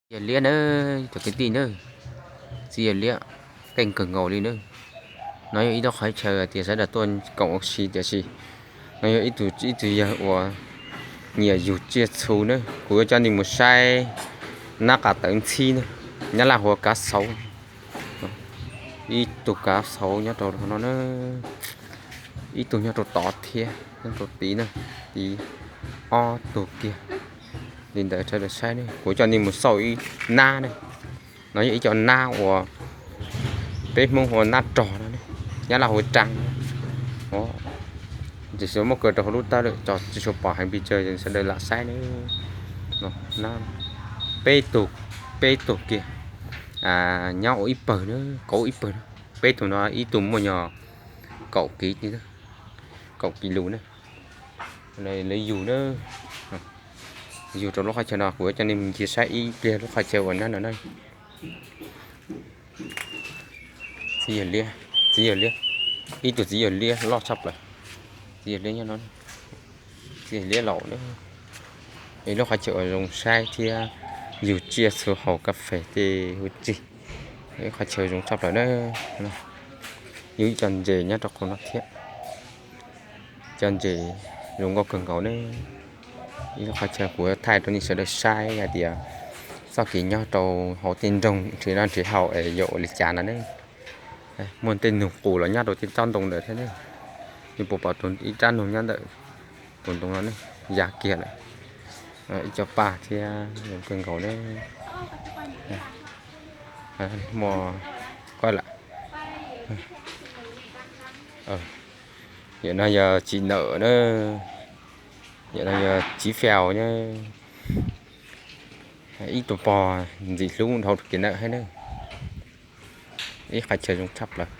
Yawg Liab na, cov kwv tij na, txiv yawg Liab, keej kawg nkaus li na. No yog ib lub qhov chaw tias sawv daws tuaj koom ua si tiam sis no yog ib tug ib tug yawg uas nyiam yug tsiaj txhu na. Kuv yuav coj nej mus saib nab qa tawv ntxhib na, nyab laj hu ua kav xauv. Ib tug kav xauv nyob rau no na, ib tug nyob rau tod thiab, nyob rau tid na, tid ob tug kiag. Li ntawd sawv daws saib ne, kuv coj nej mus xauj ib nab ne. No yog ib co nab uas peb Hmoob hu ua nab rog no, nyab laj hu ua rab. Tiam sis muab kaw rau hauv lub tawb lawm, tsis tshua pom heev pes tsawg, sawv daws lam saib ne. Peb tug, peb tug kiag, nyob ua ib pawg na, kauv ib pawg na. Peb tug no ib tug muaj nyog kaum kiv, kaum kiv lus na. Lawv yug na, yug rau lub qhov chaw no, kuv yuav coj nej mus ncig saib ib pliag lub qhov chaw uas nab no na. Txiv yawg liab, txiv yawg liab, ib tug txiv yawg liab loj tshaj plaws. Txiv yawg liab nyob no, txiv yawg liab laus na. Lub qhov chaw uas zoo saib thiab yug tsiaj txhu haus kas fes tej huv tsi. Lub qhov chaw zoo tshaj plaws na. Yug ib co ntses nyob rau qhov no thiab. Cov ntses zoo nkauj kawg nkaus ne. Ib lub qhov chaw kuv thaij rau nej sawv daws saib hais tias txoj kev nyob rau hauv tej nroog nrhiav noj nrhiav haus es yuav ua li cas no ne. Muaj tej nug qus los nyob rau tej tsob ntoo ntawd thiab ne. Nej puas pom ib rab nug nyob ntawm tus ntoo no ne, ya kiag lawm. Ib co paj thiab zoo kawg nkaus ne. Muaj koj lawm. Yam no yog txiv nawm na, yam no yog txiv fiaus na. Ib tug pog ntxim hlub dhau kev nawm thiab na. Ib qhov chaw zoo tshaj plaws,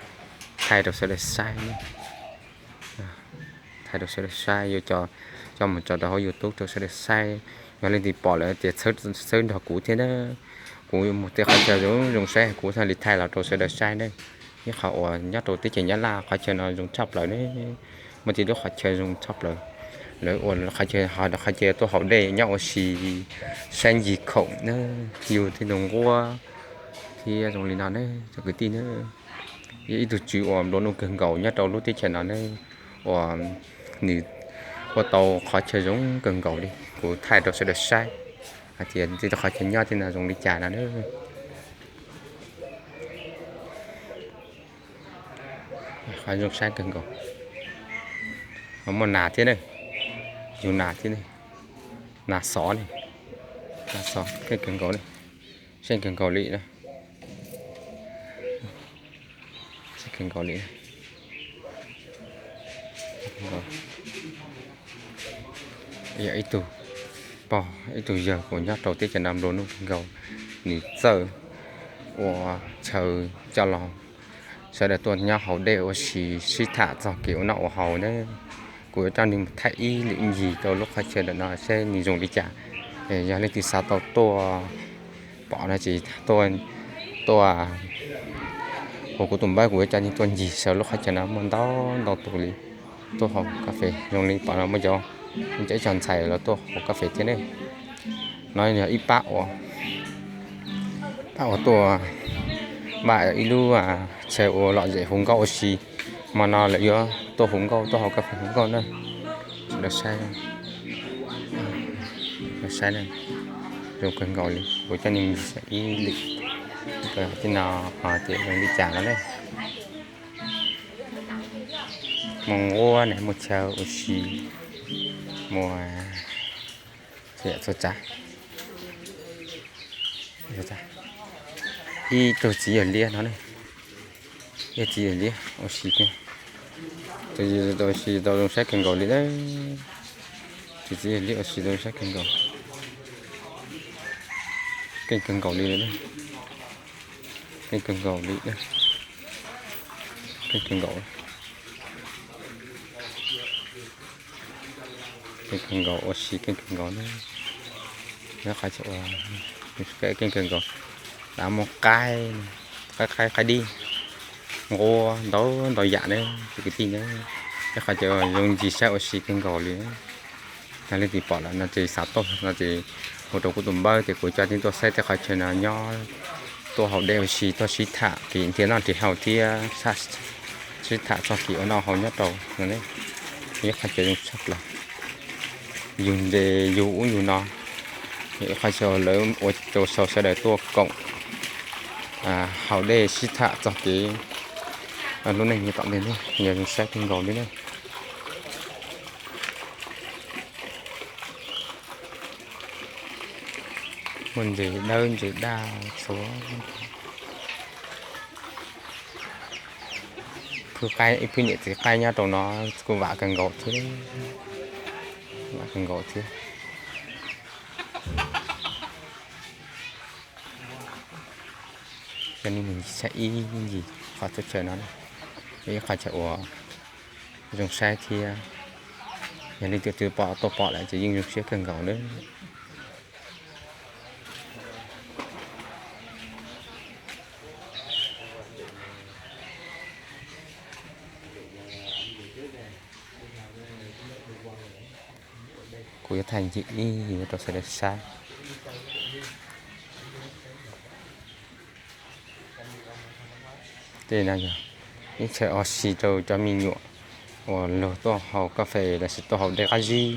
thaij rau sawv daws saib, thaij rau sawv daws saib, yuav coj mus tso rau hauv YouTube rau sawv daws saib. Yog leej twg pom lawm tias txhawb nrog kuv thiab na. Kuv yuav mus tej qhov chaw zoo zoo saib kuv thiaj li thaij los rau sawv daws saib na. Ib qhov uas nyob rau teb chaws Nyab Laj qhov chaw no zoo tshaj plaws ne. Muaj tej lub qhov chaw zoo tshaj plaws. Lawv ua qhov chaw, qhov chaw tuaj haus dej nyob ua si, saib ncig khoom na, yug tej tus nquab thiab zoo li no ne cov kwv tij na. Yog ib tug tswv uas nplua nuj kawg nkaus nyob rau lub teb chaws no ne, uas nws ua tau qhov chaw zoo kawg nkaus li. Kuv thaij rau sawv daws saib hais tias tej qhov chaw nyob tej no zoo li cas no na. Qhov zoo saib kawg nkaus. Muaj nas thiab ne, yug nas thiab ne, nas xov ne, nas xov keej kawg nkaus ne, seej kawg nkaus li na. Seej kawg nkaus li. Yog ib tug pog ib tug yawg uas nyob rau teb chaws no nplua nuj kawg nkaus, nws txawj ua chaw coj los sawv daws tuaj nyob haus dej ua si, sib tham txog kev ua noj ua haus na. Kuv yuav coj nej mus thaij ib lwm ncig rau lub qhov chaw ntawm no seb nws zoo li cas. Yog leej twg xav tau tuaj pom no ces tuaj, tuaj hu kuv tus npawb, kuv yuav coj nej tuaj ncig saum lub qhov chaw no muaj ntau ntau tus li tuaj haus kas fes. Zoo li pom no muaj cov, cov ib co ntxhais los tuaj haus kas fes thiab ne. No yog ib pab uas, pab uas tuaj npaj ib lub chaw ua lom zem hu nkauj ua si. Hmo no lawv yuav tuaj hu nkauj, tuaj haus kas fes hu nkauj na. Sawv daws saib, saib na, zoo kawg nkaus li. Kuv coj nej mus saib ib lwm, tej no ho tias zoo li cas no ne. Muaj nquab ne, muaj chaw ua si, muaj txhua tsav. Ib tug txiv yawg liab no ne, yog txiv yawg liab ua si, ua si tau zoo saib kawg nkaus li na. Tus txiv yawg liab ua si tau zoo saib kawg nkaus, keej kawg nkaus li na. Keej kawg nkaus li, keej kawg nkaus. Keej kawg nkaus, ua si keej kawg nkaus na. Nyob qhov chaw ua keej kawg nkaus, lam muaj qaib, qaib qaib qaib dib, nquab ntau ntau yam na, cov kwv tij na. Nyob qhov chaw zoo ncig saib ua si kawg nkaus li. Yog leej twg pom lawm no ces xav tuaj no ces Ua rau kuv tus npawb ces kuv coj nej tuaj saib tej qhov chaw no nyob, tuaj haus dej ua si, tuaj sib tham kev nrhiav noj nrhiav haus thiab sib tham txog kev ua noj haus nyob rau no. Ib qhov chaw zoo tshaj plaws, yug ntses yug ub yug no, yog ib qhov chaw lawv ua rau sawv daws tuaj koom haus dej sib tham txog kev lub neej nyob tom ntej, yog zoo saib kawg nkaus li na. Muaj ntses dawb ntses daj txhua. Phwj qaib, ib phwj niam txiv qaib nyob rau no kuj vam kawg nkaus thiab, vam kawg nkaus thiab. Coj nej mus saib ib ncig qhov txhua chaw no, ib qhov chaw uas zoo saib thiab. Yog leej twg twg pom tuaj pom lawm ces yeej zoo siab kawg nkaus na. Kuv yuav thaij ncig ib ncig rau sawv daws saib. Tej no yog ib chaw ua si rau cov me nyuam uas luag tuaj haus kas fes lossis tuaj haus dej qab zib.